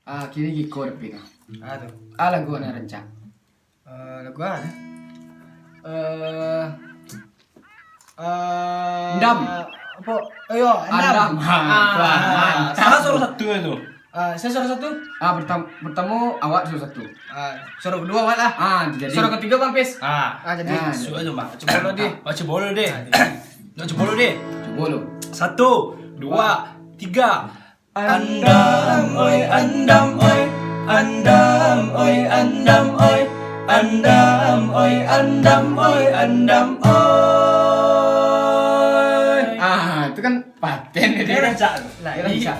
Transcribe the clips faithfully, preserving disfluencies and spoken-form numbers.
Ah, kini giko tapi ka. Ah tu. Ah, lagu anak rancak. Eh, lagu apa? Eh eh Endam. Apa? Oh yo, Endam. Endam. Ha, Ah, mantap. Salah suruh satu itu. Ah, saya suruh satu. Ah, pertama pertama awak suruh satu. Ah, suruh kedua awak lah. Ah, jadi Suruh ketiga Bang Pis. Ah, Ah, jadi. Ah, sudah tu mak. Coba lo deh. Baca bola deh. Baca bola deh. Coba lo. Satu, dua, tiga. Andam oi andam oi, andam oi andam oi, andam oi andam oi andam oi. Ah, itu kan paten Dia jadi. rancak tu. Lah, Dia rancak.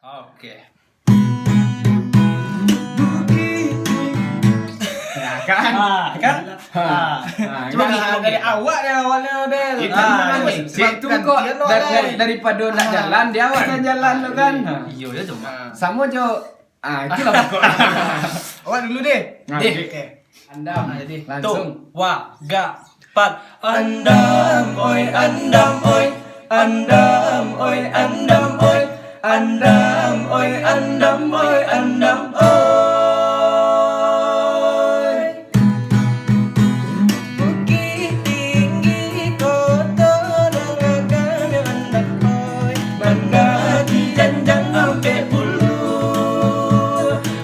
Oke. Ya kan? Ah, kan? Ah. Ah, Cuma kan? dari awak yang awalnya Del. Itu Ah, memang iya. Cik tu kok Gantian lo dari, lah. dari, daripada nak jalan dia awak nak jalan tu kan. Ha. Iyo ya cuma. Sama jo. Ah, itulah pokok. Awak dulu deh. Nah, Deh. Cik. Oke. Andam. Ah, jadi. Langsung. Tuh, wa, ga, pat. Andam oi, andam oi, andam oi, andam oi, andam oi, andam oi, andam oi. Bukik Tinggi, Koto Lalagan, andam oi, Banda Kijanjang Ampek Bulu.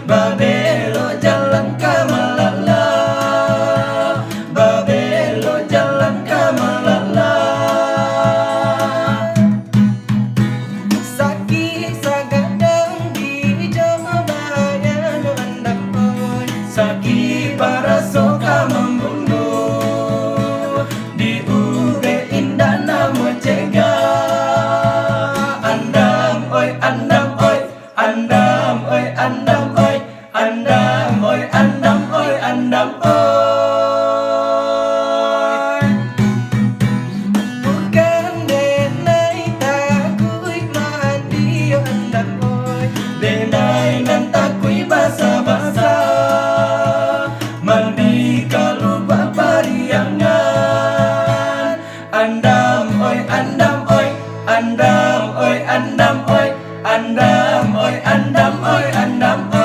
Babelok jalan ka Malala, babelok jalan ka Malala. Sakik sagadang di Jombayan, andam oi, sakik baraso ka mambunuh. Di ubek indak namo cegak, andam oi, andam oi. Andam oi, andam oi, andam oi, andam oi, andam oi. Bukan denai takuik mandi yo andam oi, denai nan takuik basah-basah. Mandi ka Lubak Pariangan. Andam oi, andam oi, andam oi, andam oi, andam oi, andam oi, andam oi.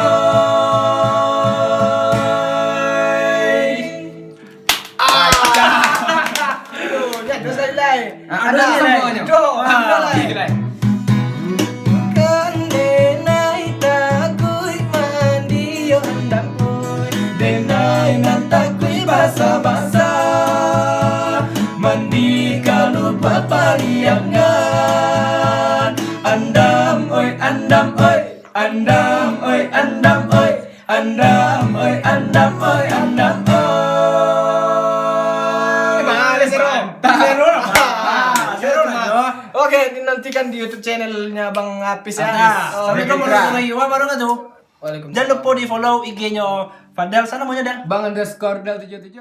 Oh, ya, terus lagi lai. Ah, ada Ada sama lagi. aja. Doh, ada lai. Lagi lai. Bukan denai takuik mandi yo andam oi, denai nan takuik basah-basah. Mandi ka Lubak Pariangan. Andam oi, andam oi, andam oi, andam oi, andam oi, andam oi, andam oi. Males, Rom. Zero. Ah, zero lah, Rom. Oke, dinantikan di YouTube channelnya Bang Apis ya. Ah, Oh, Assalamualaikum warahmatullahi wabarakatuh. Waalaikumsalam. Jangan lupa di follow I G-nya Fadel. Sana namanya Del. Bang underscore Del tujuh tujuh.